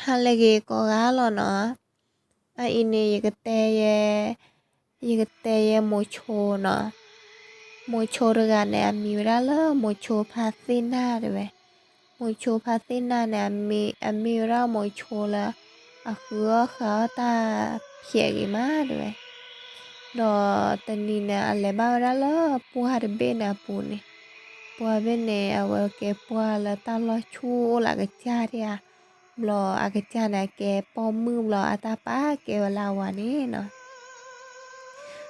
ဟါလၢအဂ့ၤကိးဂၤလီၤနီၤ. အအံၤန့ၣ် ယကတဲယဲ, ယကတဲယဲမိၤဆိနီၤ. မိၤဆိတဂၤန့ၣ် အမံၤဝဲဒၣ်လၢမိၤဆိဖါသ့ၣ်နၢ်တဲဝဲ. မိၤဆိဖါသ့ၣ်နၢ်န့ၣ် အမ့ၢ်ဝဲဒၣ်မိၤဆိလၢ အဃုအီၣ်ဃုအီတၢ်ဖျဲးဂ့ၤမးတဲဝဲ. ဒီးတနံၤန့ၣ် အလဲၤဘၣ်ဝဲဒၣ်လၢပှၢ်တဘ့ၣ်န့ၣ်အပူၤန့ၣ်, ပှၢ်ဘ့ၣ်န့ၣ် အဝဲကဲပှၢ်လၢတၢ်လီၢ်ဆူၣ်အိၣ်လၢအကစၢ်ဒၣ်ဧါ, ဘျီအကစၢ်န့ၣ် အကဲပိာ်မုၣ်ဘျီအတၢ်ပာ်ကဲဝဲလၢအဝၤန့ၣ်နီၤ.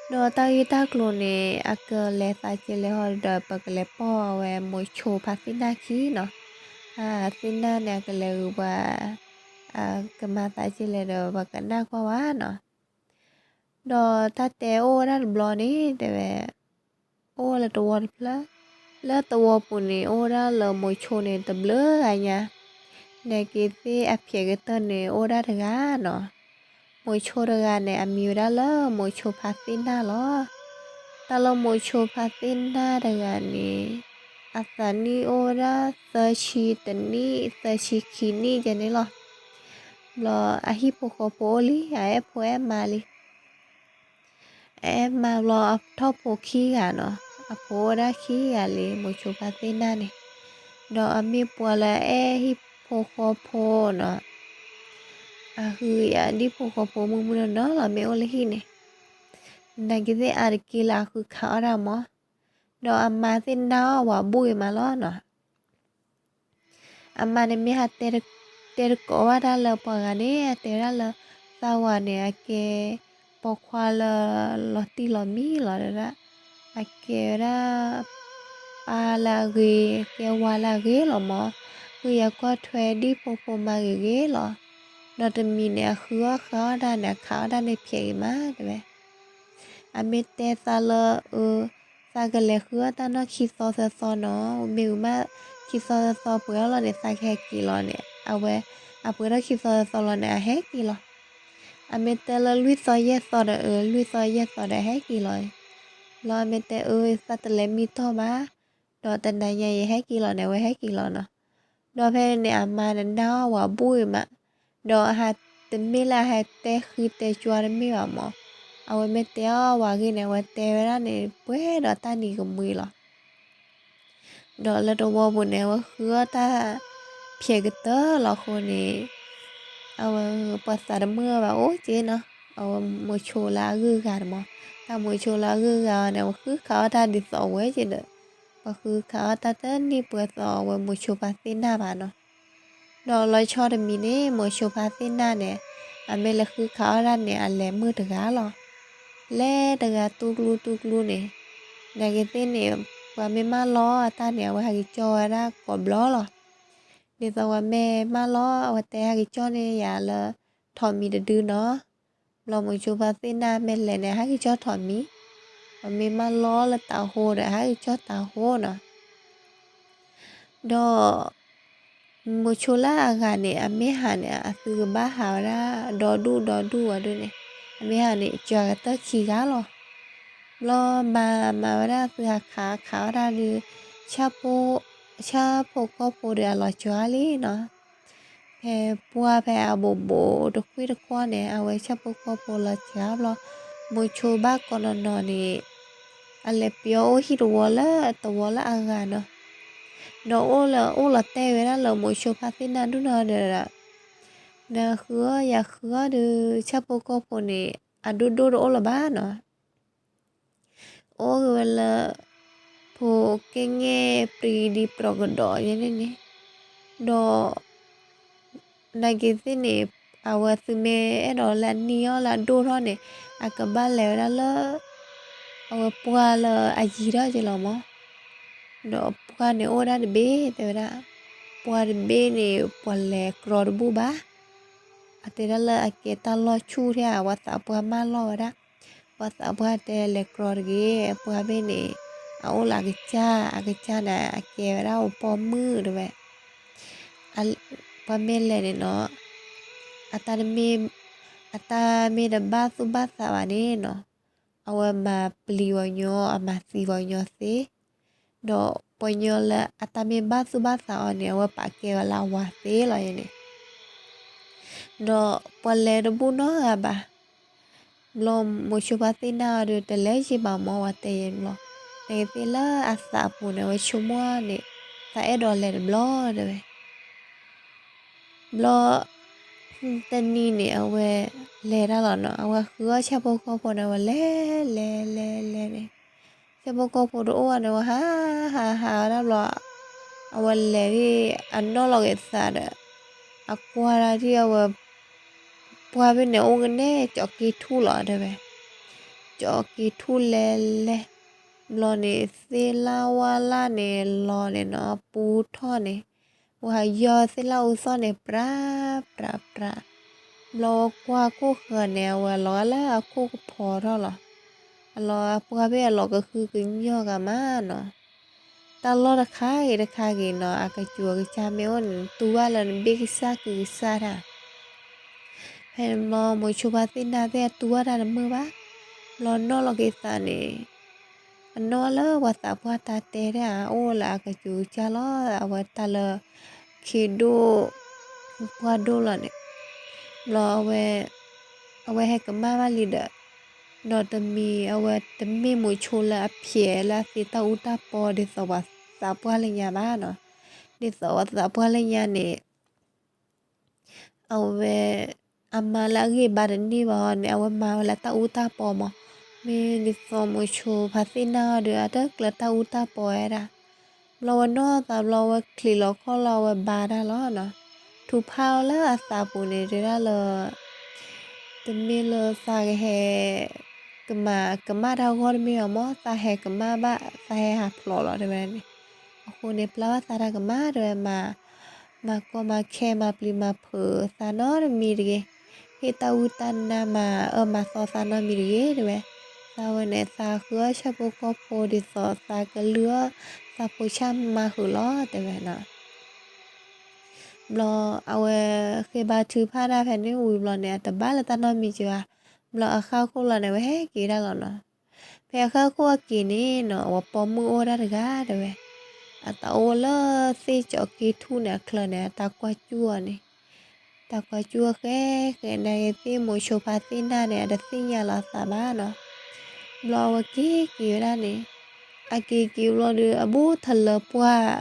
ဒီးတၢ်ဂ့ၢ်တၢ်ကျိၤန့ၣ် အကလဲၤသးကဲလဲၣ်ဟီဒီး ပကလဲၤပိာ်အဝဲမိၤဆိဖါသ့ၣ်နၢ်ခံနီၤ. ဖါသ့ၣ်နၢ်န့ၣ် အကလဲၤဂုၤပှၤ ကမၤသးကဲလဲၣ်ဒီး ပှၤကနၣ်ကွၢ်ဝဲနီၤ. ဒီးတၢ်တဲအိၣ်ဝဲဒၣ်တဘျီန့ၣ် တဲဝဲ အိၣ်ဝဲလၢသဝီတဖျၢၣ်, လၢသဝီပူၤန့ၣ် အိၣ်ဝဲဒၣ်လၢမိၤဆိန့ၣ်တဘျုးဂၤညါ, နာ်က့ၤသ့ၣ်အဖျဲးကတၢၢ်န့ၣ် အိၣ်ဝဲဒၣ်တဂၤနီၤ. မိၤဆိတဂၤန့ၣ် အမံၤဝဲဒၣ်လၢမိၤဆိဖါသ့ၣ်နၢ်လီၤ. တၢ်လၢမိၤဆိဖါသ့ၣ်နၢ်တဂၤန့ၣ် အသးနံၣ်အိၣ်ဝဲဒၣ်သၢဆံတနံၣ် သၢဆံခံနံၣ်ယဲန့ၣ်လီၤ. ဘျီအဟံၣ်ဖိဃီဖိအိၣ်လံ အအဲၣ်ဖိအဲၣ်မါလံ. အအဲၣ်မါဘျီအထီၣ်ဖိခံဂၤနီၤ, အဖိအိၣ်ဝဲဒၣ်ခံဂၤလံ မိၤဆိဖါသ့ၣ်နၢ်န့ၣ်, ဒီးအမ့ၢ်ပှၤလၢအအဲၣ်ဟံၣ်ဖိဃီဖိနီၤ, အဃုယၤဒ်ဖိဃီဖိမုၣ်မုၣ်နီၢ်နီၢ်လီၤ မ့ၢ်အိၣ်လၢဟံၣ်န့ၣ်, နာ်က့ၤသ့ၣ်အါတက့ၢ်လၢအဃုခးအီၣ်တၢ်မး, ဒီးအမါသ့ၣ်နၢ်အီၣ်ဝၤဘူၣ်ဂ့ၤမးလီၤနီၤ. အမါန့ၣ်မ့ၢ်ဟးတဲတကိးဘၣ်တၢ်လၢပှၤဂၤန့ၣ် အတဲဝဲဒၣ်လၢ သးဝၤန့ၣ် အကဲပိာ်ခွါလၢလီၤတံၢ်လီၤမံလီၤဒၣ်, အကဲဝဲဒၣ် ပၢ်လၢအဂ့ၤ ကဲဝၤလၢအဂ့ၤလီၤမး, ဃုယၤကွၢ်ထွဲဒ်ဖိဖိမါဂ့ၤဂ့ၤလီၤ. ဒီးတမံၤန့ၣ် အဃုအီၣ်ဃုအီတၢ်န့ၣ် အခးအီၣ်တၢ်န့ၣ်ဖျဲးဂ့ၤမးတဲဝဲ. အမ့ၢ်တဲသးလၢ အၢ သးကလဲၤဃုအီၣ်တၢ်နီၢ်ခံသီသၢသီနီၤ, မ့ၢ်မးခံသီသၢသီပှဲၤအီၤလီၤန့ၣ် သးကဟဲက့ၤလီၤန့ၣ် အဝဲ အပှဲၤထီၣ်ခံသီသၢသီလီၤန့ၣ် အဟဲက့ၤလီၤ. အမ့ၢ်တဲလၢလွံၢ်သီယဲၢ်သီဒီး အၢ လွံၢ်သီယဲၢ်သီဒီး အဟဲက့ၤလီၤ. ဘျီအမ့ၢ်တဲအၢ သးတလဲၤမံတီၢ်ဘၣ်, ဒီးတနၤညါအံၤဟဲက့ၤလီၤန့ၣ် အဝဲဟဲက့ၤလီၤနီၤ. ဒီးဖဲန့ၣ် အမါန့ၣ်နၢ်အီၣ်ဝၤဘူၣ်ဂ့ၤမး, ဒီးအဟးတမ့ၢ်လၢအဟဲတဲဃုတဲကွၢ်တမ့ၢ်ဘၣ်မး, အဝဲမ့ၢ်တဲအီၣ်ဝၤဂ့ၢ်န့ၣ် အဝဲတဲဝဲဒၣ်န့ၣ် ပှဲၤဒီးတၢ်နံၤကမှံလီၤ. ဒီးလၢသဝီပူၤန့ၣ် အဝဲဃုအီၣ်တၢ်ဖျဲးကတၢၢ်လီၤအဃိန့ၣ်, အဝဲပှၤသးတမုာ်ဘၣ်အိၣ်က့နီၤ, အဝဲမိၤဆိလၢအဂုၤအဂၤတမး, တၢ်မိၤဆိလၢအဂုၤအဂၤအီၤန့ၣ် အဝဲဃုခးအီၣ်တၢ်ဒ်သိးဝဲက့ဒီး, ပှၤဃုခးအီၣ်တၢ်တန့ၢ်ပှဲၤသိးအဝဲမိၤဆိဖါသ့ၣ်နၢ်ဘၣ်နီၤ. ဒီးလီၤဆီတမံၤန့ၣ် မိၤဆိဖါသ့ၣ်နၢ်န့ၣ် အမ့ၢ်လဲၤဃုခးအီၣ်တၢ်န့ၣ် အလဲၤမုာ်တဂၤလီၤ. လဲၤတဂၤတူၢ်ကျူတူၢ်ကျူန့ၣ်, နာ်က့ၤသ့ၣ်န့ၣ် ပှၤမ့ၢ်မၢလီၤအတၢ်န့ၣ် အဝဲဟဲက့ၤကၠီဝဲဒၣ်ကိးဘျီလီၤ. ဒ်သိးပှၤမ့ၢ်မၢလီၤ အဝဲတဲဟဲက့ၤကၠီန့ၢ်ယၤလၢ ထိးမံၤတဒုနီၤ. ဘျီမိၤဆိဖါသ့ၣ်နၢ်မ့ၢ်လဲၤန့ၣ် ဟဲက့ၤကၠီထိးမံၤ, ပှၤမ့ၢ်မၢလီၤလၢတၤဟိဒီး ဟဲက့ၤကၠီတၤဟိနီၤ. ဒီး မိၤဆိလၢအဂၤန့ၣ် အမ့ၢ်ဟးန့ၣ် အသုကဘၣ်ဟးဝဲဒၣ် ဒီဒူၣ်ဒီဒူၣ်ဝဲဒၣ်န့ၣ်, အမ့ၢ်ဟးန့ၣ် ကၠီၤကတၢၢ်ခံဂၤလီၤ. ဘျီမၤမၤဝဲဒၣ်သုဟးခးခးဝဲဒၣ်ဒီး ဆၣ်ဖိကီၢ်ဖိဒီးအလီၤစှၤလံနီၤ. ဖဲပှၢ်ဖဲအဘိးဘိးတခွံတခွါန့ၣ် အဝဲဆၣ်ဖိကီၢ်ဖိလီၤစှၤဘျီ, မိၤဆိဘၣ်ကိးနီၢ်နီၢ်န့ၣ် အလဲၤပျီအိၣ်ဟံၣ်တဝီလၢတဝီလၢအဂၤနီၤ. ဒီးအိၣ်လၢအိၣ်လီၤတဲာ်ဝဲဒၣ်လၢမိၤဆိဖါသ့ၣ်နၢ်ဒိၣ်နီၤဒီး နဃုအီၣ်ယၤဃုအီၣ်ဒီး ဆၣ်ဖိကီၢ်ဖိန့ၣ် အဒိၣ်ဒိၣ်တအိၣ်လၢၤဘၣ်နီၤ. အိၣ်ဂ့ၤဝဲလၢ ဖိကဲငဲၢ်ပျံၤဒံးပြီၤကဒီးယဲန့ၣ်န့ၣ်, ဒီး နာ်က့ၤသ့ၣ်န့ၣ် အဝဲသုမ့ၢ်အဲၣ်ဒိးလၢအနံၣ်အီၣ်လၢအဒိၣ်ထီၣ်န့ၣ် အကဘၣ်လဲၤဝဲဒၣ်လၢ အဝဲပှၢ်လၢအယံၤထီၣ်က့ၤလီၤမး. ဒီးပှၢ်န့ၣ်အိၣ်ဝဲဒၣ်တဘ့ၣ် တဲဝဲဒၣ်, ပှၢ်တဘ့ၣ်န့ၣ် ပှၤလဲၤကြီတဘူၣ်ဘၣ်. အတဲဒၣ်လၢအကဲတၢ်လီၢ်ဆူၣ်ထဲ အဝဲသးပှၢ်မၢလီၤဝဲဒၣ်, ပှၤသးပှၢ်တဲလဲၤကြီတဂ့ၤ, ပှၢ်ဘ့ၣ်န့ၣ် အအိၣ်လၢအကစၢ်, အကစၢ်န့ၣ် အကဲဝဲဒၣ်အပိာ်မုၣ်တဲဝဲ. ပှၤမ့ၢ်လဲၤန့ၣ်နီၤ, အတၢ်တမ့ၢ်, အတၢ်မ့ၢ်တဘၣ်သူၣ်ဘၣ်သးဘၣ်န့ၣ်နီၤ, အဝဲမၤပျံၤပှၤကညီ အမၤသံပှၤကညီသ့, ဒီးပှၤကညီလၢအတၢ်မ့ၢ်ဘၣ်သူၣ်ဘၣ်သးအီၤန့ၣ် အဝဲပာ်ကဲဝဲလၢအဝၤသ့လီၤန့ၣ်. ဒီးပှၤလဲၤတဘူၣ်နီတဂၤဘၣ်. ဘျီမိၤဆိဖါသ့ၣ်နၢ်အီၤဒီး တလဲၤယံာ်ဘၣ်မၢ် ဝဲတဲယဲဘျီ, နကသ့လၢအသးပူၤန့ၣ်ဝဲဆိကမိၣ်န့ၣ်, သးအဲၣ်ဒိးလဲၤတဘျီတဲဝဲ. ဘျီ တနံၤန့ၣ် အဝဲလဲၤတၢ်လီၤနီၤ, အဝဲဃုအီၣ်ဆၣ်ဖိကီၢ်ဖိန့ၣ် အဝဲလဲၤလဲၤလဲၤလဲၤန့ၣ်, ဆၣ်ဖိကီၢ်ဖိတအိၣ်ဘၣ်န့ၣ် အဝဲဟးဟးဟးဝဲဒၣ်ဘျီ, အဝဲလဲၤဒ်အနီၣ်လီၤက့ၤသးဒီး အကွၢ်ဒၣ်ဒ်အဝဲ ပှၢ်ဖဲန့ၣ် အိၣ်ကနဲၣ်ကၠီၤက့ၤထူၣ်လီၤတဲဝဲ, ကၠီၤက့ၤထူၣ်လဲၤလဲၤ, ဘျီန့ၣ် သ့ၣ်လၣ်ဝၣ်လၣ်န့ၣ်လီၤန့ၣ်နီၤ ပူထီၣ်န့ၣ်, ဝဲဟးယီၤသ့ၣ်လၣ်အူသီၣ်န့ၣ် ပြးပြးပြး, ဘျီဝဲကွၢ်ခိၣ်ဃၢၤန့ၣ် အဝဲလီၤဂာ်လၢအခိၣ်ကဖီထီၣ်လီၤ. အလီၤအပှၢ်ဖဲအလီၤကဟုကညီၢ်ဂၤမးနီၤ, တၢ်လီၢ်တခါဂ့ၤတခါဂ့ၤနီၤ အကစူၤအကစၢ်မ့ၢ်အိၣ်န့ၣ် တူၢ်ဘၣ်လၢနဘ့ၣ်ကစၢ်ကုကစၢ်တၢ် ဖဲန့ၣ်ဘျီမိၤဆိဖါသ့ၣ်နၢ်သ့ၣ်အတူၢ်ဘၣ်တၢ်တမုာ်ဘၣ်, ဘျီနီၣ်လီၤက့ၤသးန့ၣ်, အနီၣ်လၢပှၤသးပှၢ်တၢ်တဲတၢ် အိၣ်လၢအကစူၤကစၢ်လီၤ အဝဲတၢ်လၢ ခ့ဒိၣ် ပှၢ်ဒိၣ်လီၤန့ၣ်, ဘျီ အဝဲဟဲကမၣ်ဘၣ်လံဒီး, ဒီးတမံၤအဝဲတမ့ၢ်မိၤဆိလၢအဖျဲးလၢအသ့တၢ်အူတၢ်ပီဒ်သိးပှၤသးပှၢ်လၢညါဘၣ်နီၤ, ဒ်သိးပှၤသးပှၢ်လၢညါန့ၣ် အဝဲ အမၤလၢအဂ့ၢ်ဘါတန့ၢ်ဘၣ်အီၤန့ၣ် အဝဲမၤဝဲလၢတၢ်အူတၢ်ပီမး, မ့ၢ်ဒ်သိးမိၤဆိဖါသ့ၣ်နၢ်အီၤဒီး အတကျၢၤတၢ်အူတၢ်ပီဝဲဒၣ်, ဘျီဝဲနီၢ်သးဘျီဝဲချံးလီၤခီၣ်လီၤ အဝဲဘါတၢ်လီၤနီၤ, ထုးဖးအီၤလၢအသးပူၤန့ၣ် တဲဒၣ်လၢ တမ့ၢ်လၢသးကဟဲ ကမၤကမၣ်တၢ်ဂီၢ်တမ့ၢ်ဘၣ်မး သးဟဲကမၣ်ဘၣ် သးဟဲဟးဖျိးလီၤတဲဝဲဒၣ်န့ၣ်, အဃိန့ၣ် ပျၢ်ဘၣ်သးတၢ်ကမၣ်တဲဝဲ မၤ မၤကီမၤခဲမၤပျံၤမၤဖုးသးနီတမံၤတဂ့ၤ, ဟ့ၣ်တၢ်ဝံတၢ်နါမၤအၢမၤသီသးနီတမံၤတဂ့ၤတဲဝဲ, သးဝဲန့ၣ် သးဃုအီၣ်ဆၣ်ဖိကီၢ်ဖိဒ်သိးသးကလုၢ်အီၣ် သးဖိဆၣ်မၤဟုာ်လီၤတဲဝဲနီၤ. ဘျီအဝဲဃ့ဘါထုကဖၣ်တၢ်ဖဲန့ၣ်ဝံၤဘျီန့ၣ် အတဘၣ်လၢတၢ်နီတမံၤကဘၣ်, ဘျီအဃၣ်ခိၣ်လီၤန့ၣ် အဝဲဟဲက့ၤဒၣ်လီၤနီၤ. ဖဲအဃၣ်ခိၣ်အက့ၤန့ၣ်နီၤ အဝဲပိာ်မုၣ်အိၣ်ဝဲဒၣ်တဂၤတဲဝဲ, အတၢ်အိၣ်လၢသ့ၣ်ကၠီၤက့ၤထူၣ်န့ၣ်အချၢန့ၣ် အတၢ်ကွၢ်စူၣ်အီၤန့ၣ်, တၢ်ကွၢ်စူၣ်အီၤဃဲဃဲ နာ်က့ၤသ့ၣ်မိၤဆိဖါသ့ၣ်နၢ်န့ၣ် အတသ့ၣ်ညါလီၤအသးဘၣ်နီၤ. ဘျီအဝဲက့ၤက့ၤဝဲဒၣ်န့ၣ်, အက့ၤက့ၤဘျီဒီး အဘူးထလၢပှၢ်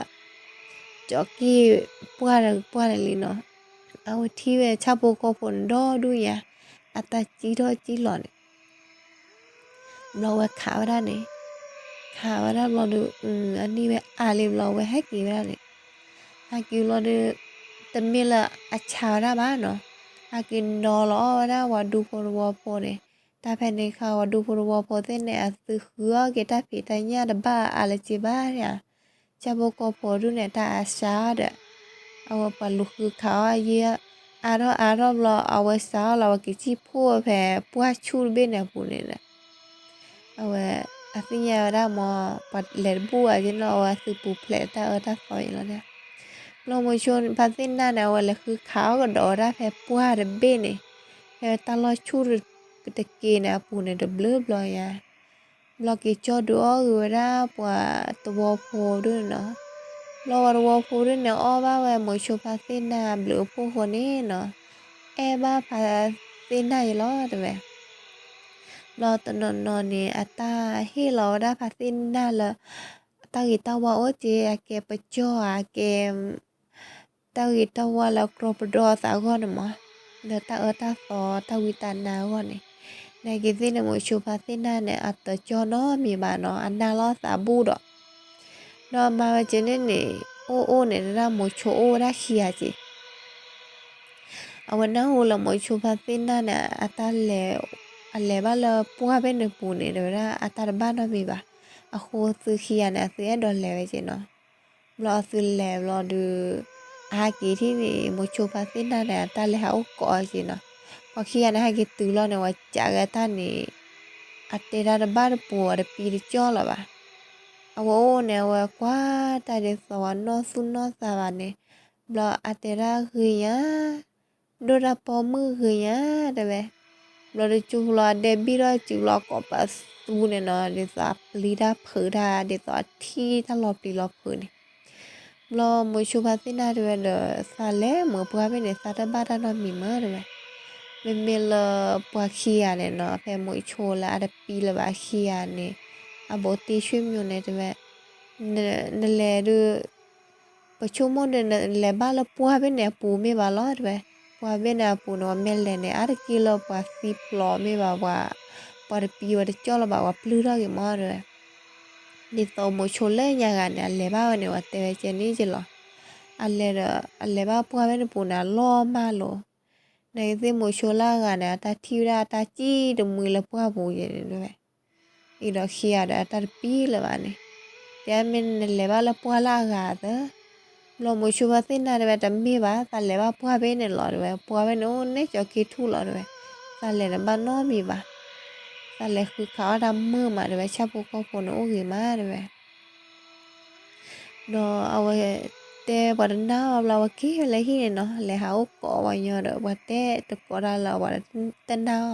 ကၠီၤက့ၤ ပှၢ်တပှၢ်န့ၣ်လံနီၤ, အဝဲထံၣ်ဝဲဆၣ်ဖိကီၢ်ဖိန့ၣ်ဒီဒူၣ်ညါ, အတၢ်စံၣ်ထီၣ်စံၣ်လီၤန့ၣ်, ဘျီဝဲခးဝဲဒၣ်န့ၣ်, ခးဝဲဒၣ်ဘျီဒီး အနံၣ်ဝဲအါလံဘျီဝဲဟဲက့ၤဝဲဒၣ်န့ၣ်, ဟဲက့ၤဘျီဒီး တမ့ၢ်လၢအဆါဝဲဒၣ်ဘၣ်နီၤ, ဟဲက့ၤနီၤလီၤအီၣ်ဝဲဒၣ်ပှၤဒူဖိတဝီဖိန့ၣ်, တၢ်ဖဲန့ၣ်ခါပှၤဒူဖိတဝီဖိသ့ၣ်န့ၣ် အသုဃုအီၣ်က့ၤတၢ်ဖံးတၢ်ညၣ်တဘၣ်အါလၢၤဘၣ်န့ၣ်, ဆၣ်ဖိကီၢ်ဖိဒူၣ်န့ၣ် တၢ်အါစှၤဒီး အဝဲပှၤလူၤဃုခးအီၣ်ယဲ အါထီၣ်အါထီၣ်ဘျီ အဝဲစးအီၣ်လီၤ အဝဲက့ၤစံၣ်ဖှိၣ်ဖဲပှၢ်ဆူၣ်တဘ့ၣ်န့ၣ်အပူၤန့ၣ်ဒီး အဝဲ အသ့ၣ်ညါဝဲဒၣ်မ့ၢ် ပှၤလဲၤတဘူၣ်ဘၣ်က့နီၤ အဝဲသုပူၤဖျဲးတၢ်အၢတၢ်သီအံၤလီၤန့ၣ်, ဘျီမိၤဆိဖါသ့ၣ်နၢ်န့ၣ် အဝဲလဲၤဃုခးအီၣ်ကဒီးဝဲဒၣ်ဖဲပှၢ်တဘ့ၣ်န့ၣ်, ဖဲတၢ်လီၢ်ဆူၣ်တက့ၤန့ၣ်အပူၤန့ၣ် တဘျုးဘျီညါ ဘျီက့ၤကၠီဒုးအီၣ်ဂ့ၤဝဲဒၣ်ပှၤတဝီဖိဒ်န့ၣ်နီၤ, ဘျီပှၤတဝီဖိဒ်န့ၣ် အီၣ်ဘၣ်ဝဲမိၤဆိဖါသ့ၣ်နၢ်ဘျုးအဖှိၣ်ဃိန့ၣ်နီၤ, အဲၣ်ဘၣ်ဖါသ့ၣ်နၢ်ယဲလီၤတဲဝဲ, ဘျီတနီၤနီၤန့ၣ် အတၢ်ဟ့ၣ်လီၤဝဲဒၣ်ဖါသ့ၣ်နၢ်လၢ တၢ်ဂ့ၤတၢ်ဝါအိၣ်က့ အကဲပကၠီၣ်ဧါ အကဲ တၢ်ဂ့ၤတၢ်ဝါလၢအကြိးပဒီအသးအဂီၢ်န့ၣ်မး, လၢတၢ်အၢတၢ်သီတၢ်ဝံတၢ်နါအဂီၢ်န့ၣ်, နာ်က့ၤသ့ၣ်န့ၣ် မိၤဆိဖါသ့ၣ်နၢ်န့ၣ် အတကၠီၣ်နီတမံၤဘၣ်နီၤ အနၢ်လီၤသးဘူၣ်ဒီး, ဒီးမၤဝဲက့ၤန့ၣ်န့ၣ် အိၣ်အိၣ်န့ၣ် တဒၣ်မိၤဆိအိၣ်ဝဲဒၣ်ခံဂၤက့ၤ အဝဲနၢ်ဟူလၢမိၤဆိဖါသ့ၣ်နၢ်န့ၣ် အတၢ်လဲၤ အလဲၤဘၣ်လၢပှၢ်ဖဲန့ၣ်ပူၤန့ၣ် တဲဝဲဒၣ်အတၢ်တဘၣ်နီတမံၤဘၣ်, အဃိသုခံဂၤန့ၣ် အသုအဲၣ်ဒိးလဲၤဝဲက့ၤနီၤ, ဘျီအသုလဲၤဘျီဒီး အဟဲက့ၤထံၣ်န့ၣ် မိၤဆိဖါသ့ၣ်နၢ်န့ၣ် အတၢ်လဲၤဟးအိၣ်ကိးက့ၤနီၤ, ပှၤခံဂၤန့ၣ် ဟဲက့ၤတုၤလီၤန့ၣ် ဝဲကးက့ၤတၢ်န့ၣ် အတဲတၢ်တဘၣ်တပူၤ အတပံတကၠီၣ်လၢၤဘၣ်, အဝဲအိၣ်န့ၣ် အဝဲကွၢ်တၢ်ဒ်သိးပှၤနီၢ်သူၣ်နီၢ်သးဘၣ်န့ၣ်, ဘျီအတဲဒၣ်ဂ့ၤညါ ဒိၣ်တၢ်ပိာ်မုၣ်ဂ့ၤညါတဲဝဲ, ဘျီတကၠိဘျီအဒဲဘံၣ်ထီၣ်စုဘျီအကိးပသူန့ၣ်နီၤ ဒ်သိးအပျံၤတၢ်ဖုးတၢ် ဒ်သိးအထံၣ်တၢ်လီၤပျံၤလီၤဖုးန့ၣ်, ဘျီမိၤဆိဖါသ့ၣ်နၢ်တဲဝဲဒီး သးလဲၤမုာ်ပှၢ်ဘ့ၣ်န့ၣ် သးတဘၣ်တၢ်နီတမံၤမးတဲဝဲ, မ့မ့ၢ်လၢပှၤခံဂၤန့ၣ်နီၤ ဖဲမိၤဆိလၢအတပံလၢၤဘၣ်ခံဂၤန့ၣ် အဘိးတ့ၢ်ဆွေမျိုးန့ၣ်တဲဝဲ, နလဲၤဒုး ပဆိကမိၣ်ဒီး နလဲၤဘၣ်လၢပှၢ်ဘ့ၣ်န့ၣ်အပူၤမ့ၢ်ဘၣ်လီၤတဲဝဲ, ပှၢ်ဘ့ၣ်န့ၣ်အပူၤန့ၣ် အမ့ၢ်လဲၤန့ၣ် အါတက့ၢ်လၢပှၤသံဖျိးမ့ၢ်ဘၣ် ပှၤ ပှၤတပံဝဲတကၠီၣ်လၢၤဘၣ် ပှၤပျုၢ်ထီၣ်ဂ့ၤမးတဲဝဲ, ဒ်သိးမိၤဆိလၢညါဂၤန့ၣ် အလဲၤဘၣ်ဝဲန့ၣ် ပှၤတဲဝဲကဲန့ၣ်က့လီၤ, အလဲၤဒီး အလဲၤဘၣ်ပှၢ်ဘ့ၣ်န့ၣ်ပူၤန့ၣ် အလီၢ်မၢ်လီၤ, နာ်က့သ့ၣ်မိၤဆိလၢအဂၤန့ၣ် အတၢ်ထံၣ်ဝဲဒၣ်အတၢ်စံၣ်တမှံလၢပှၢ်ပူၤယဲန့ၣ်တဲဝဲ အံၤဒီးခံဂၤဒီးအတၢ်တပံလၢၤဘၣ်န့ၣ်, တဲမ့ၢ်နလဲၤဘၣ်လၢပှၢ်လၢအဂၤသၢ, ဘျီမိၤဆိဖါသ့ၣ်နၢ်တဲဝဲတမ့ၢ်ဘၣ် သးလဲၤဘၣ်ပှၢ်ဘ့ၣ်န့ၣ်လီၤတဲဝဲ, ပှၢ်ဘ့ၣ်န့ၣ်အိၣ်နဲကၠီက့ထူၣ်လီၤတဲဝဲ, သးလဲၤန့ၣ်ဘၣ်နီတမံၤဘၣ်, သးလဲၤဃုခးအီၣ်တၢ်မုာ်မးတဲဝဲ ဆၣ်ဖိကီၢ်ဖိန့ၣ်အိၣ်ဂ့ၤမးတဲဝဲ ဒီးအဝဲတဲပှၤတနာ်အီၤဘျီ အဝဲက့ၤလၢဟံၣ်န့ၣ်နီၤ လဲၤဟးအိၣ်ကိးပှၤညီဒီး ပှၤတဲတကိးတၢ်လၢအဝဲတနာ်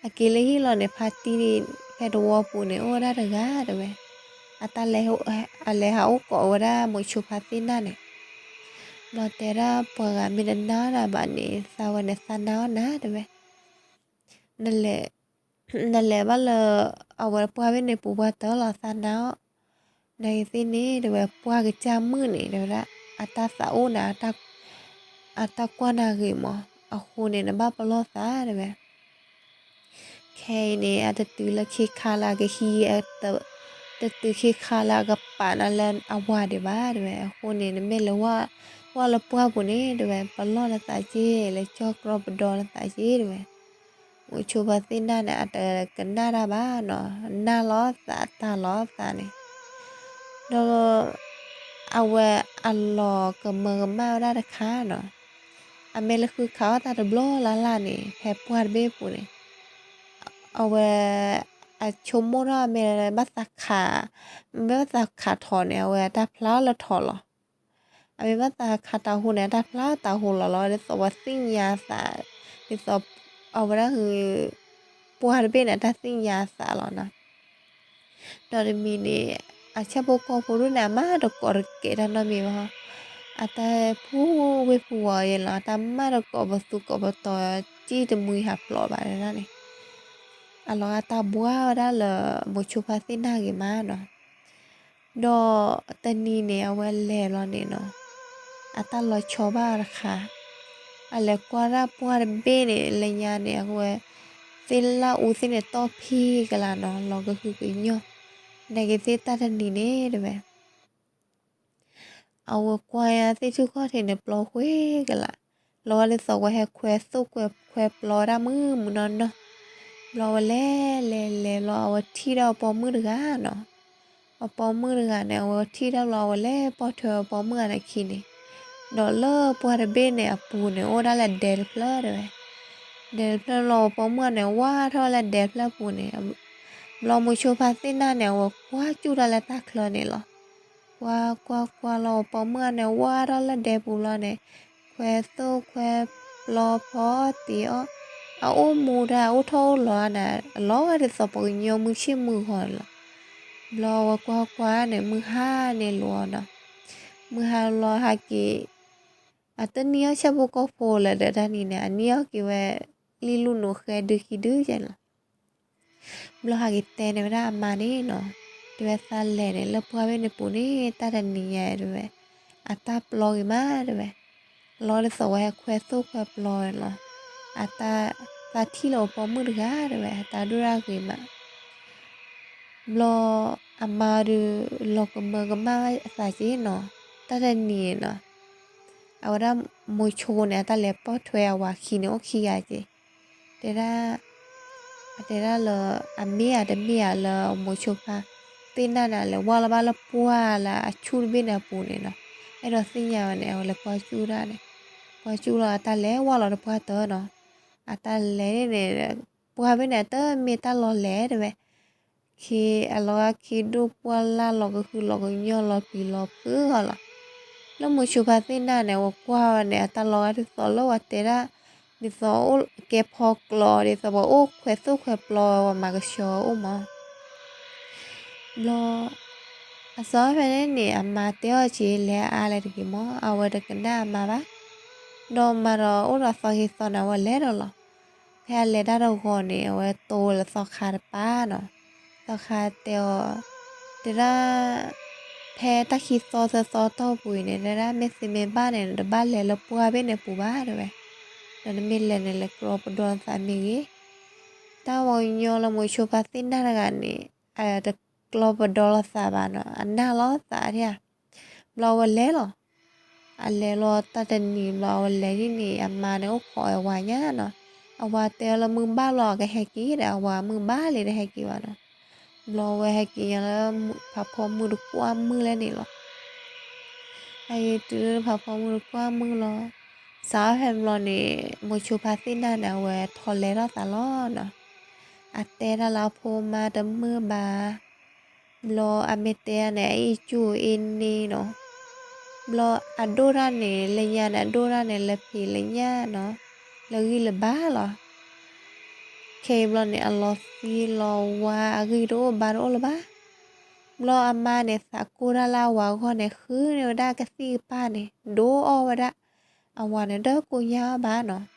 အီၤ, အက့ၤလၢဟံၣ်လီၤန့ၣ် ဖါတံၢ်ဖဲတဝီပူၤန့ၣ် အိၣ်ဝဲဒၣ်တဂၤတဲဝဲ, အတၢ်လဲၤ အလဲၤဟးအိၣ်ကိးဝဲဒၣ်မိၤဆိဖါသ့ၣ်နၢ်န့ၣ်, ဘျီတဲဒၣ်ပှၤဂၤမ့ၢ်တနာ်ဒၣ်ဘၣ်န့ၣ် သးဝဲန့ၣ်သးနာ်အီၤနၤတဲဝဲ နလဲၤ နလဲၤဘၣ်လၢ အဝဲပှၢ်ဘ့ၣ်န့ၣ်ပူၤပှၢ်တၢၢ်လီၤသးနာ်အီၤ, နာ်က့သ့ၣ်န့ၣ်တဲဝဲ ပှၢ်ကစၢ်မုၣ်န့ၣ် တဲဝဲဒၣ် အတၢ်သးအိၣ်နၤ အတၢ်ကွၢ်နၤဂ့ၤမး, အဃိန့ၣ် နဘၣ်ပလီၢ်သးတဲဝဲ ခဲအံၤန့ၣ် အတတုၤလၢခ့ခါလၢအကဟံး, တတုၤခ့ခါလၢအကပာ်နၤလၢအဝၤဒံးဘၣ်တဲဝဲ, အဃိန့ၣ် နမ့ၢ်လဲၤဝၢ်လၢပှၢ်ပူၤန့ၣ်တဲဝဲ ပလီၢ်နသးက့ၤ လဲၤကၠီၣ်ကြီပဒီနသးက့ၤတဲဝဲ, မိၤဆိဖါသ့ၣ်နၢ်န့ၣ် အတကနၣ်တၢ်ဘၣ်နီၤ, နာ်လီၤသးတၢ်လီၤသးန့ၣ်, ဒီး အဝဲအလီၤကမၢကမၣ်ဝဲဒၣ်တခါနီၤ, အမ့ၢ်လၢဃုခးအီၣ်တၢ်တဘျီလၢ်လၢ်န့ၣ် ဖဲပှၢ်တဘ့ၣ်ပူၤန့ၣ်, အဝဲ အဆိကမိၣ်ထီၣ်အမ့ၢ်ဘၣ်သးခး, မ့ၢ်ဘၣ်သးခးထီၣ်န့ၣ် အဝဲအတၢ်ဖျါလၢထီၣ်လီၤ, အမ့ၢ်ဘၣ်သးခးတၢ်ဟူးန့ၣ် အတၢ်ဖျါတၢ်ဟူးလီၤလီၤ ဒ်သိးပှၤသ့ၣ်ညါသး, ဒ်သိး အဝဲဒၣ် ပှၢ်တဘ့ၣ်န့ၣ် အတၢ်သ့ၣ်ညါသးလီၤနီၤ ဒီးတမံၤန့ၣ် အဆၣ်ဖိကီၢ်ဖိဒိၣ်န့ၣ် အမၤတကိးတကဲးတၢ်နီတမံၤဘၣ်, အတၢ်ဖူဝ့ၢ်ဖူဝီၤယဲလီၤ အတၢ်မၤတကိးပသူကိးပတီၤ စံၣ်တမှံဟးဖျိးဘၣ်ဒၣ်န့ၣ်, အလီၤဂာ်တၢ်ဘှါဝဲဒၣ်လၢ မိၤဆိဖါသ့ၣ်နၢ်ဂ့ၤမးနီၤ ဒီးတနံၤန့ၣ် အဝဲလဲၤလီၤန့ၣ်နီၤ, အတၢ်လီၤဆီဘၣ်တခါ, အလဲၤကွၢ်ဒၣ်ပှၢ်တဘ့ၣ်န့ၣ် လၢညါန့ၣ် အဝဲ သ့ၣ်လၣ်အူသ့ၣ်န့ၣ် တီၢ်ဖံကလးနီၤ လီၤကဟုကညီၢ်, နာ်က့သ့ၣ်တၢ်တနံၤန့ၣ်တဲဝဲ အဝဲကွၢ်ညါသ့ၣ်ထူၣ်ခီၣ်ထံးန့ၣ် ပျီဃဲကလး, လီၤဂာ်ဒ်သိးဝဲဟဲခွဲသိၣ်ခွဲပျီဝဲဒၣ်မုၢ်မုၢ်နီၢ်နီၢ်, ဘျီဝဲလဲၤလဲၤလဲၤလီၤ အဝဲထံၣ်ဒီးအပိာ်မုၣ်တဂၤနီၤ, အပိာ်မုၣ်တဂၤန့ၣ် အဝဲထံၣ်တၢ်ဘျီ အဝဲလဲၤပိာ်ထွဲအပိာ်မုၣ်ဂၤန့ၣ်ခံန့ၣ်, ဒီးလၢပှၢ်တဘ့ၣ်န့ၣ်အပူၤန့ၣ် အိၣ်ဒၣ်လၢဒဲတဖျၢၣ်တဲဝဲ, ဒဲတဖျၢၣ်လီၤ အပိာ်မုၣ်ဂၤန့ၣ် ဝၢ်ထီၣ်လၢဒဲတဖျၢၣ်ပူၤန့ၣ်, ဘျီမိၤဆိဖါသ့ၣ်နၢ်န့ၣ် အဝဲကွၢ်စူၣ်တၢ်လၢတၢ်ချၢန့ၣ်လီၤ, ကွၢ်ကွၢ်ကွၢ်လီၤ အပိာ်မုၣ်ဂၤန့ၣ် ဝၢ်ထီၣ်လၢဒဲပူၤလီၤန့ၣ်, ခွဲသိၣ်ခွဲပျီဖီတံၢ်အီၣ်, အအိၣ်မူဒၣ် အအိၣ်ထီၣ်အိၣ်လီၤန့ၣ် အလီၤဂာ်ဒ်သိးပှၤကညီမုၢ်ဆ့ၣ်မုၢ်ဂီၤန့ၣ်လီၤ, ဘျီဝဲကွၢ်ကွၢ်န့ၣ် မုၢ်ဟါန့ၣ်လီၤနီၤ, မုၢ်ဟါလီၤဟဲက့ၤ အတနံၤအီၣ်ဆၣ်ဖိကီၢ်ဖိလၢၤဒီးတၢ်နံၤန့ၣ် အနံၤအီၣ်က့ၤဝဲ လံၣ်လူၢ်နိးဃဲဒုခံဒုယဲလီၤ, ဘျီဟဲက့ၤတဲန့ၢ်ဝဲဒၣ်အမါန့ၣ်နီၤ, တဲဝဲသးလဲၤန့ၣ် လၢပှၢ်ဘ့ၣ်န့ၣ်ပူၤန့ၣ် တၢ်တနံၤညါတဲဝဲ, အတၢ်ပျီဂ့ၤမးတဲဝဲ, လီၤဒ်သိးဝဲဟဲခွဲသိၣ်ခွဲပျီဝဲလီၤ, အတၢ် သးထံၣ်လၢအပိာ်မုၣ်တဂၤတဲဝဲ အတၢ်ဒိၣ်ဒၣ်ဂ့ၤမး ဘျီအမါဒုး လီၤကမၢကမၣ်အသးက့နီၤ, တၢ်တနံၤန့ၣ်နီၤ, အဝဲဒၣ်မိၤဆိန့ၣ် အတၢ်လဲၤပိာ်ထွဲအဝၤခံန့ၣ်အိၣ်ခံဂၤက့, တဲဒၣ် အတဲဒၣ်လၢ အမ့ၢ်ဧါတမ့ၢ်ဧါလၢမိၤဆိဖါသ့ၣ်နၢ်န့ၣ် အလဲၤဝၢ်လီၤဘၣ်လၢပှၢ်လၢအဆူၣ်တဘ့ၣ်န့ၣ်အပူၤန့ၣ်နီၤ, အဲၣ်ဒိးသ့ၣ်ညါဝဲန့ၣ် အဝဲလဲၤကွၢ်စူၣ်ဒၣ်န့ၣ်, ကွၢ်စူၣ်လီၤအတၢ်လဲၤဝၢ်လီၤတပှၢ်တၢၢ်နီၤ, အတၢ်လဲၤန့ၣ် ပှၢ်ဘ့ၣ်န့ၣ် အတမ့ၢ်တၢ်လီၤလဲၤတဲဝဲ ခ့အလီၤဂာ်ခ့ဒိၣ်ပှၢ်လၢ်လီၤကဟုလီၤကညီၢ်လီၤပျံၤလီၤဖုးဂီၤလီၤ, လၢမိၤဆိဖါသ့ၣ်နၢ်န့ၣ် အဝဲကွၢ်ဝဲန့ၣ် အတၢ်လီၤဂာ်ဒ်သိးလၢပှၤတဲဒၣ် ဒ်သိးကဲဖီကျိး ဒ်သိးပှၤအိၣ်ခွဲသိၣ်ခွဲပျီဝဲ ပှၤမၤကဆှီအိၣ်မး, ဘျီ အစီၤအီၣ်ဖဲန့ၣ်န့ၣ် အမါတဲအီၤက့ၤ လဲၤအါလဲၣ်တဂ့ၤမၢ်, အဝဲတကနၣ်အမါဘၣ်. ဒီးမၤဒီးအိၣ်ဒီးသီခ့သီန့ၣ် အဝဲလဲၤဒီးလီၤ. ဖဲအလဲၤတၢ်တဂီၤန့ၣ် အဝဲတိၢ်ဝဲလၢသီခါတပၤနီၤ. သီခါတဲအီၤ, တဲဒၣ်, ဖဲတၢ်ခံသီသၢသီတီၢ်ပူၤအံၤန့ၣ် တဲဒၣ် မ့ၢ်သ့မ့ၢ်ဘၣ်န့ၣ် တဘၣ်လဲၤလၢပှၢ်ဘ့ၣ်န့ၣ်ပူၤဘၣ်တဲဝဲ. ဒီးနမ့ၢ်လဲၤန့ၣ် လဲၤကျီပဒီသးမ့ၢ်ဂ့ၤ. တၢ်ဝဲကညီလၢမိၤဆိဖါသ့ၣ်နၢ်တဂၤန့ၣ် အတကျီပဒီလိာ်သးဘၣ်နီၤ, အနၢ်လိာ်သးဒၣ်ဧါ. ဘျီအဝဲလဲၤလီၤ. အလဲၤလီၤတၢ်တနံၤဘျီ အဝဲလဲၤဒ်န့ၣ် အမါန့ၣ်အိၣ်ခိးဝဲဝၤညါနီၤ. အဝၤတဲအီၤလၢမုၢ်ဘၣ်လီၤ အကဟဲက့ၤဒီး အဝၤမုၢ်ဘၣ်လံတဟဲက့ၤဘၣ်နီၤ. ဘျီအဝဲဟဲက့ၤညါလၢ ဖးဖီမုၢ်တကွၢ်မုၢ်လဲၣ်န့ၣ်လီၤ. ဟဲက့ၤတုၤလၢဖးဖီမုၢ်တကွၢ်မုၢ်လီၤ. စးထီၣ်ဖဲဘျီန့ၣ် မိၤဆိဖါသ့ၣ်နၢ်န့ၣ် အဝဲထီၣ်လဲၤထီၣ်သးလီၤနီၤ. အတဲတၢ်လၢအဖိမါတမုာ်ဘၣ်. ဘျီအမ့ၢ်တဲဒၣ်န့ၣ် အအ့ၣ်ကူၣ်အ့ၣ်န့ၣ်နီၤ. ဘျီအဒိၣ်တၢ်န့ၣ် လၢညါန့ၣ် အဒိၣ်တၢ်န့ၣ် လၢဖံးလၢညၣ်နီၤ, လၢဂံၢ်လၢဘါလီၤ. ခဲအံၤဘျီန့ၣ် အလီၤသံလီၤဝါ အဂံၢ်တအိၣ်ဘါတအိၣ်လၢၤဘၣ်. ဘျီအမါန့ၣ် သးကိၢ်တၢ်လၢအဝၤအဂီၢ်န့ၣ် ဃုန့ၢ်ဝဲဒၣ်ကသံၣ်ကပၢ်န့ၣ် ဒိအီၣ်ဝဲဒၣ်. အဝၤန့ၣ် တကိညါအီၤဘၣ်နီၤ.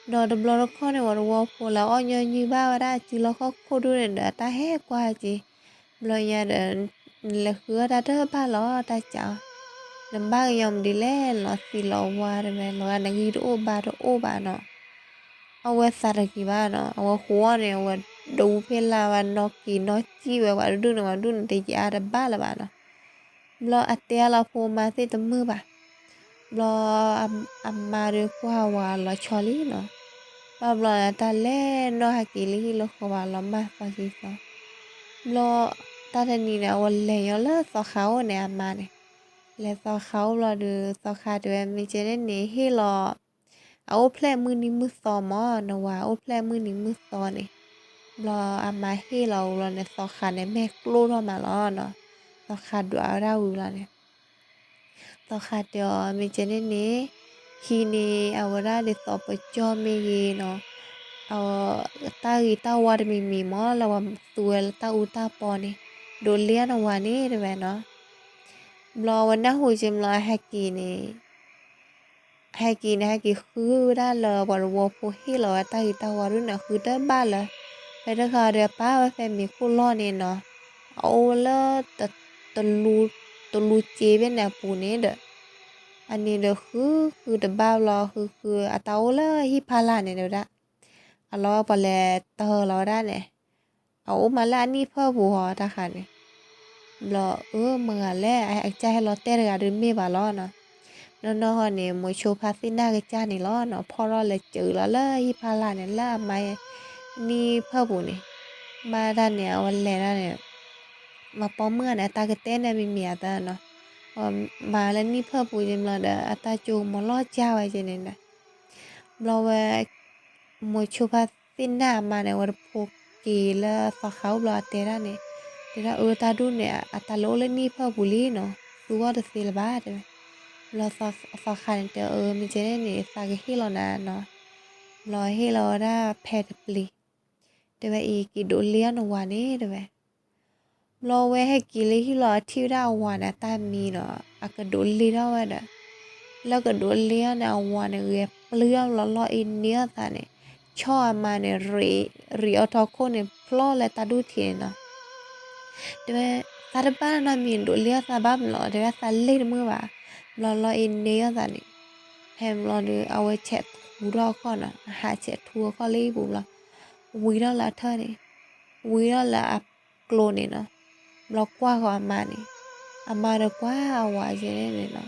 ဒီးတဘျီတခီၣ်န့ၣ် ပှၤတဝီဖိလၢအီၣ်ညီနုၢ်ဘၣ်ဝဲဒၣ် အစုလီၢ်ခီၣ်ခိၣ်ဒူၣ်န့ၣ်ဒီး အတၢ်ဟဲကွၢ်က့ၤ. ဘျီညါဒီး နလဲၤဃုအီၣ်တၢ်တဘၣ်လီၤ တၢ်စံးအီၤ. နဘၣ်ကညီမနုၤလဲၣ် နလီၤသံလီၤဝါတဲဝဲ လီၤဂာ်နဂံၢ်တအိၣ်ဘါတအိၣ်ဘၣ်နီၤ. အဝဲသးတဂ့ၤဘၣ်နီၤ, အဝဲဃိအီၣ်န့ၣ် အဝဲဒူဖ့ၣ်လၢ်ဝဲ နီၣ်က့ၤနီၣ်စံၣ်ဝဲ ပှၤတဒူၣ်န့ၣ် ပှၤဒူၣ်န့ၣ် တယါတဘၣ်လၢၤဘၣ်နီၤ. ဘျီအတဲအီၤလၢအဖိမါသ့ၣ်တမုာ်ဘၣ်. ဘျီ အမါဒီးကွၢ်ဝၤလီၤဆီလံနီၤ. ဘၣ်ဘျီန့ၣ် တၢ်လဲၤနီၣ်ဟဲက့ၤလၢဟံၣ်လၢဃီ ပှၤလီၤမၢ်သီခံသီ. ဘျီတၢ်တနံၤန့ၣ် အဝဲလဲၤညီလၢသီခါအိၣ်န့ၣ် အမါန့ၣ်. လဲၤသီခါအိၣ်ဘျီဒီး သီခါတဲဝဲ မ့ၢ်ကဲန့ၣ်န့ၣ် ဟ့ၣ်လီၤ အအိၣ်ဖျဲၣ်မုၢ်နံၤမုၢ်သီမၢ်, နဝၤအိၣ်ဖျဲၣ်မုၢ်နံၤမုၢ်သီန့ၣ်. ဘျီအမါဟ့ၣ်လီၤဝံၤလီၤန့ၣ် သီခါန့ၣ် မဲာ်ကျိထီၣ်မးလီၤနီၤ. သီခါဒွးဝဲဒၣ်ဝံၤလီၤန့ၣ် သီခါတဲအီၤ မ့ၢ်ကဲန့ၣ်န့ၣ် ဟံးန့ၢ်အဝဲဒၣ်ဒ်သိးပကၠီမ့ၢ်ဂ့ၤနီၤ, တၢ်ဂ့ၤတၢ်ဝါတမံၤမံၤမၢ် လၢပှၤသူဝဲလၢတၢ်အူတၢ်ပီန့ၣ် ဒိးလ့အီၣ်နဝၤန့ၣ်တဲဝဲနီၤ. ဘျီအဝဲနၢ်ဟူက့ၤဘျီ အဟဲက့ၤန့ၣ် ဟဲက့ၤန့ၣ် ဟဲက့ၤဃုဝဲဒၣ်လၢပှၤတဝီဖိဟ့ၣ်လီၤဝဲတၢ်ဂ့ၤတၢ်ဝါဒ်န့ၣ် ဃုတဘၣ်လၢၤ. ဖဲတခါဒီး ပာ်ဝဲဖဲမံၤခိၣ်လီၢ်န့ၣ်နီၤ, အအိၣ်လၢ တလူၤက့ဘ့ၣ်န့ၣ်အပူၤန့ၣ်ဒီး အန့ၣ်ဒီးဃုဃုတဘၣ်ဘျီ ဃုဃုအတၢ်အိၣ်လၢဟံၣ်ဖီလာ်န့ၣ်တဲဝဲဒၣ်, အလီၤဝဲပှၤလဲၤတၢၢ်လီၤဝဲဒၣ်န့ၣ် အအိၣ်မးလၢအနံၣ်ဖၢၣ်ပူၤဟီတၢ်ဃးန့ၣ်. ဘျီအၢ မတၤဂၤလဲၣ် အကစၢ်ဟဲလီၤတဲာ်တဂၤဒီးမ့ၢ်ဘၣ်လီၤနီၤ. နီၢ်နီၢ်ဃီန့ၣ် မိၤဆိဖါသ့ၣ်နၢ်ကစၢ်န့ၣ်လီၤနီၤ, ဖီၣ်ထီၣ်လဲၤစၢၤလီၤလၢဟံၣ်ဖီလာ်န့ၣ် လၢအမါနံၣ်ဖၢၣ်ပူၤန့ၣ်, ဘၣ်တၢ်န့ၣ် အဝဲလဲၤဒၣ်န့ၣ် မၤပိာ်မုၣ်န့ၣ် အတၢ်ကတဲန့ၣ်မံၤမံၤအသးနီၤ, မၤလၢနံၣ်ဖၢၣ်ပူၤက့ၤဘျီဒီး အတၢ်ကၠိကမီၤလီၤကၢ်ဝဲက့ၤန့ၣ်ဒီး ဘျီဝဲ မိၤဆိဖါသ့ၣ်နၢ်အမါန့ၣ် အဝဲတဖိက့ၤလၢသီခါအိၣ်ဘျီအတဲဒၣ်န့ၣ်, တဲဒၣ်အၢ တၢ်ဒူၣ်န့ၣ် အတၢ်လၢအိၣ်လၢနံၣ်ဖၢၣ်ပူၤလံနီၤ, သူအီၤတသ့လၢၤဘၣ်တဲဝဲ. ဘျီသီခါန့ၣ်တဲအၢ မ့ၢ်ကဲန့ၣ်န့ၣ် သးကဟ့ၣ်လီၤနၤနီၤ. ဘျီဟ့ၣ်လီၤဝဲဒၣ်ဖဲတပျ့ၤ, တဲဝဲအံၤ က့ၤဒိးလ့အီၣ်နဝၤန့ၣ်တဲဝဲ. ဘျီဝဲဟဲက့ၤလၢဟံၣ်လီၤ အထံၣ်ဝဲဒၣ်အဝၤန့ၣ် အတၢ်မံနီၤ, အကဒိးလ့ထီၣ်ဝဲဒီး လၢကဒိးလ့အီၣ်န့ၣ် အဝၤန့ၣ် ဂဲၤပျုၢ်အီၤဘျီ လီအ့န့အီၣ်သးန့ၣ်, ဆီၣ်အမါန့ၣ် ရံးအီၤထီခိၣ်န့ၣ် ဖျီၣ်လၢတၢ်ဒူၣ်ထံးန့ၣ်နီၤ. တဲဝဲ သးတဘၣ်နီတမံၤ ဒိးလ့အီၣ်သးဘၣ်မးလီၤ, တဲဝဲသးလ့တမုာ်ဘၣ်. ဘျီလီအ့န့အီၣ်သးန့ၣ်, ဖဲဘျီဒီး အဝဲဆဲးထူထီၣ်အခီၣ်နီၤ, အဟးဆဲးထူအခီၣ်လၢဟံၣ်ပူၤဘျီ, ဝံၤထီၣ်လၢအထၢၣ်န့ၣ်, ဝံၤထီၣ်လၢအကျိၤန့ၣ်နီၤ. ဘျီကွၢ်ဃီၤအမါန့ၣ်, အမါဒီးကွၢ်အဝၤကဲန့ၣ်နီၤ,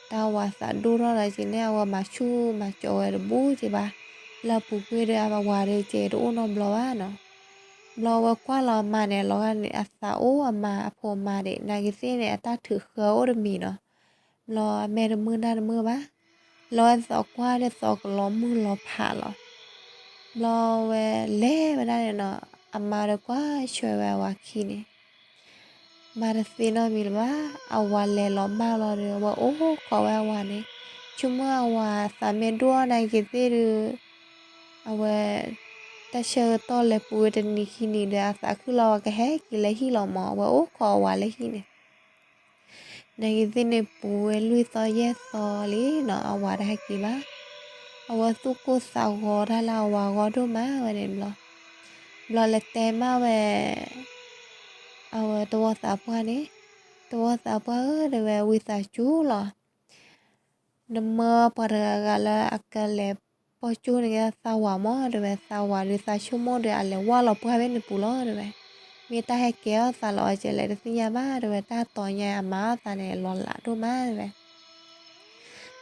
တၢ်ဝၤသးဒိၣ်ထီၣ်ဒီးကဲန့ၣ် အဝဲမၤဆူၣ်မၤကၠီဝဲတဘူၣ်က့ၤဘၣ်, လၢအပူၤကွံာ်ဒီးအဝၤဒီးကဲတအိၣ်နီတဘျီဘၣ်နီၤ. ဘျီဝဲကွၢ်လီၤအမါန့ၣ် လီၤဂာ်န့ၣ် အသးအိၣ်အမါအဖိမါဒံး နာ်က့ၤသ့ၣ်န့ၣ် အတၢ်ထုးဃၢအိၣ်တမံၤနီၤ. ဘျီအမဲာ်တမုာ်နၢ်တမုာ်ဘၣ်, လီၤဝဲသီးကွၢ်ဒီးသီးကလီၤမုၢ်လီၤဖးလီၤ. ဘျီဝဲလဲၤဝဲဒၣ်န့ၣ်နီၤ, အမါဒီးကွၢ်ဆွဲဝဲအဝၤခံန့ၣ် မၤတသ့နီတမံၤလၢၤဘၣ်. အဝၤလဲၤလီၤမၢ်လီၤဒီး အဝဲအိၣ်ခိးဝဲအဝၤန့ၣ်, ဆိကမိၣ်အဝၤသးမ့ၢ်ဒိၣ်အီၣ်နာ်က့ၤသ့ၣ်ဒီး အဝဲ တၢ်ဆၢကတီၢ်လဲၤပူၤဝဲတနံၤခံနံၤဒီး အသးခုလီၤ အဝၤကဟဲက့ၤလၢဟံၣ်လီၤမး, အဝဲအိၣ်ခိးအဝၤလၢဟံၣ်န့ၣ် နာ်က့ၤသ့ၣ်န့ၣ်ပူၤဝဲလွံၢ်သီယဲၢ်သီလံနီၤ, အဝၤတဟဲက့ၤဘၣ်. အဝဲသူၣ်ကိၢ်သးဂီၤတၢ်လၢအဝၤဂီၢ်ဒိၣ်မးဝဲန့ၣ်ဘျီ, ဘျီလဲၤတဲမးဝဲ အဝဲတဝီသးပှၢ်န့ၣ်, တဝီသးပှၢ်ဧၢ တဲဝဲ ဝံသးစူၤလီၤ နမၢပှၤတဂၤဂၤလၢအကလဲၤပိာ်ကၠိန့ၢ်က့ၤသးဝၤမး တဲဝဲ, သးဝၤဒီးသးဆိကမိၣ်ဒီး အလဲၤဝၢ်လီၤပှၢ်ဖဲန့ၣ်ပူၤလီၤ တဲဝဲ. မ့ၢ်တၢ်ဟဲကဲထီၣ်သးလီၤအီၤကဲလဲၣ်တသ့ၣ်ညါဘၣ် တဲဝဲ, တၢ်တီၤညါအမၤအီၣ်သးန့ၣ် လီၤလးဒိၣ်မး တဲဝဲ.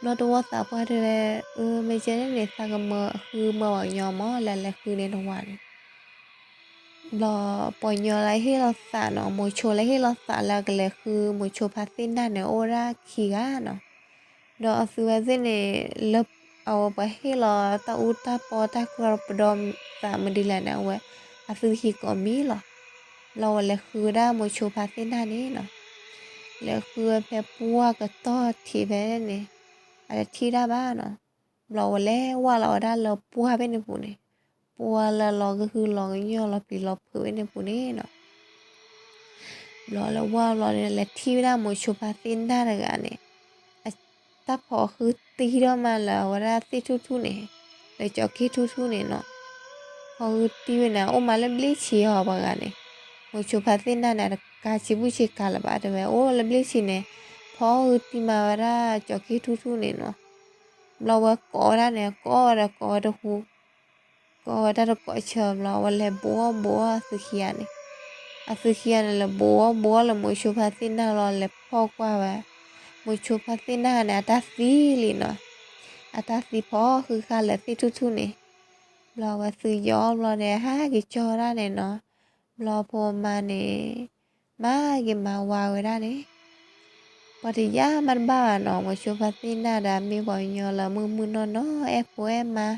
ဘျီတဝီသးပှၢ်တဲဝဲ, အၢ မ့ၢ်ကဲန့ၣ်န့ၣ် သးကမၢဃုမၢပှၤကညီမး လၢလဲၤဃုန့ၢ်နဝၤန့ၣ် ဘျီပှၤကညီလၢဟ့ၣ်လီၤသးနီၤ, မိၤဆိလၢဟ့ၣ်လီၤသးလၢအကလဲၤဃုမိၤဆိဖါသ့ၣ်နၢ်န့ၣ် အိၣ်ဝဲဒၣ်ခံဂၤနီၤ. ဒီးအသုဝဲသ့ၣ်န့ၣ် လၢအဝဲပှၤဟ့ၣ်လီၤတၢ်အူတၢ်ပီတၢ်ကြၢးပဒီသးမနုၤလဲၣ်န့ၣ် အဝဲ အသုဟံးကိးမံၤလီၤ. ဘျီဝဲလဲၤဃုဝဲဒၣ်မိၤဆိဖါသ့ၣ်နၢ်န့ၣ်နီၤ, လဲၤဃုဝဲဖဲပှၢ်ကတီၢ်ထံးဖဲန့ၣ် အတထံၣ်တၢ်ဘၣ်နီၤ. ဘျီဝဲလဲၤဝၢ်လီၤဝဲဒၣ်လၢပှၢ်ဖဲန့ၣ်ပူၤန့ၣ်, ပှၢ်လၢလီၤကဟုလီၤကညီၢ်လီၤပျံၤလီၤဖုးဖဲန့ၣ်ပူၤန့ၣ်နီၤ. ဘျီလဲၤဝၢ်ဘျီန့ၣ် လဲၤထံၣ်ဝဲဒၣ်မိၤဆိဖါသ့ၣ်နၢ်တဂၤန့ၣ်, တၢ်ဖီၣ်ဃုတံၢ်ထီၣ်မးလၢအဝဲဒၣ်သ့ၣ်ထူၣ်ထူၣ်န့ၣ်, လၢကၠီၤက့ၢ်ထူၣ်ထူၣ်န့ၣ်နီၤ. ဖီၣ်ဃုတံၢ်ဝဲန့ၣ် အိၣ်မးလၢဘျ့ဆံးအီၤပှၤဂၤန့ၣ်, မိၤဆိဖါသ့ၣ်နၢ်န့ၣ် တကးဆံးဘူၣ်ဆံးကၤလၢၤဘၣ် တဲဝဲ, အိၣ်လၢဘျ့ဆံးန့ၣ်, ဖီၣ်ဃုတံၢ်မးဝဲဒၣ်ကၠီၤက့ၢ်ထူၣ်ထူၣ်န့ၣ်နီၤ. ဘျီဝဲကိးဝဲဒၣ်န့ၣ် ကိးဝဲဒီးကိးဝဲတဟူ ကိးဝဲတၢ်တကိးဆၢဘျီ အဝဲလဲၤဘိးအီၣ်ဘိးအီၣ်အသုခံဂၤန့ၣ်, အသုခံဂၤန့ၣ် လဲၤဘိးအီၣ်ဘိးအီၣ်လၢမိၤဆိဖါသ့ၣ်နၢ်လီၤ လဲၤဖီၣ်ကွၢ်ဝဲ, မိၤဆိဖါသ့ၣ်နၢ်န့ၣ် အတၢ်သံလံနီၤ, အတၢ်သံဖီၣ်ဃုဃာ်လၢသ့ၣ်ထူၣ်ထူၣ်န့ၣ်. ဘျီဝဲသုယီၤဘျီန့ၣ် ဟးက့ၤကၠီဝဲဒၣ်န့ၣ်နီၤ, ဘျီဖိမါန့ၣ် မၤက့ၤမၤဝါဝဲဒၣ်န့ၣ် ပှၤတယာ်မးတဘၣ်ဘၣ်နီၤ, မိၤဆိဖါသ့ၣ်နၢ်ဒီး မ့ၢ်ပှၤကညီလၢမုၢ်မုၢ်နီၢ်နီၢ် အဲၣ်ဖိအဲၣ်မါ,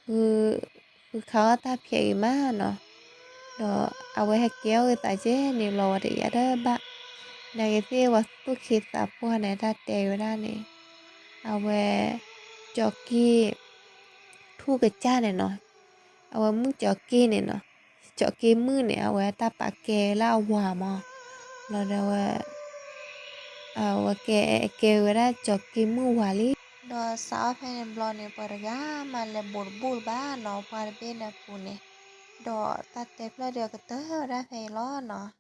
ဃုခးအီၣ်တၢ်ဖျဲးဂ့ၤမးနီၤ, ဒီးအဝဲဟဲကဲအီၣ်ဂ့ၤသးကဲန့ၣ်ဘျီ ပှၤတယာ်တဘၣ်, နာ်က့ၤသ့ၣ်ပှၤသူၣ်က့သးပှၢ်န့ၣ် တၢ်တဲဝဲဒၣ်န့ၣ်, အဝဲ ကၠီၤက့ၢ် ထူၣ်ကစၢ်န့ၣ်နီၤ, အဝဲမုၣ်ကၠီၤက့ၢ်န့ၣ်နီၤ, ကၠီၤက့ၢ်မုၣ်န့ၣ် အဝဲတၢ်ပာ်ကဲလၢအဝၤမး, ဘျီဒီးဝဲ အဝဲကဲကဲဝဲဒၣ်ကၠီၤက့ၢ်မုၣ်ဝၤလံ, ဒီးစးအီၣ်ဖဲန့ၣ်ဘျီန့ၣ် ပှၤတဂၤမးလဲၤဘိးတဘူၣ်လၢၤဘၣ်နီၤ, ပှၢ်တဘ့ၣ်န့ၣ်အပူၤန့ၣ်, ဒီးတၢ်တဲဖျၢၣ်ဒီးကတၢၢ်ဝဲဒၣ်ဖဲအံၤလီၤနီၤ,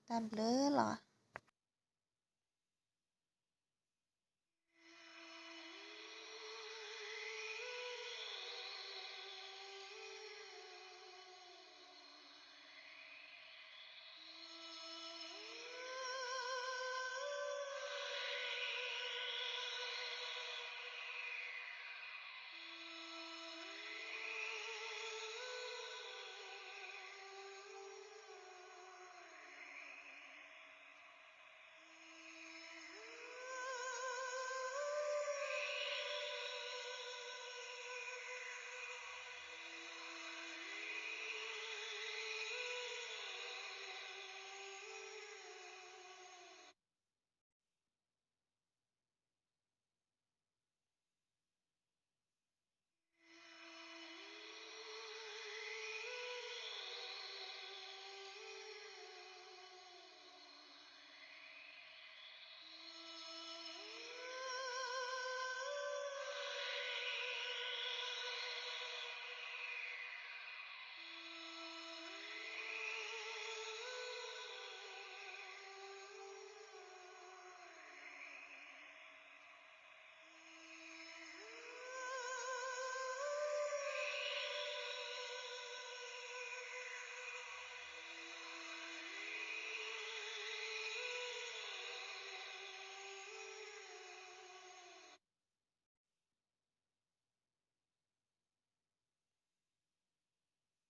တၢ်ဘျုးလီၤ.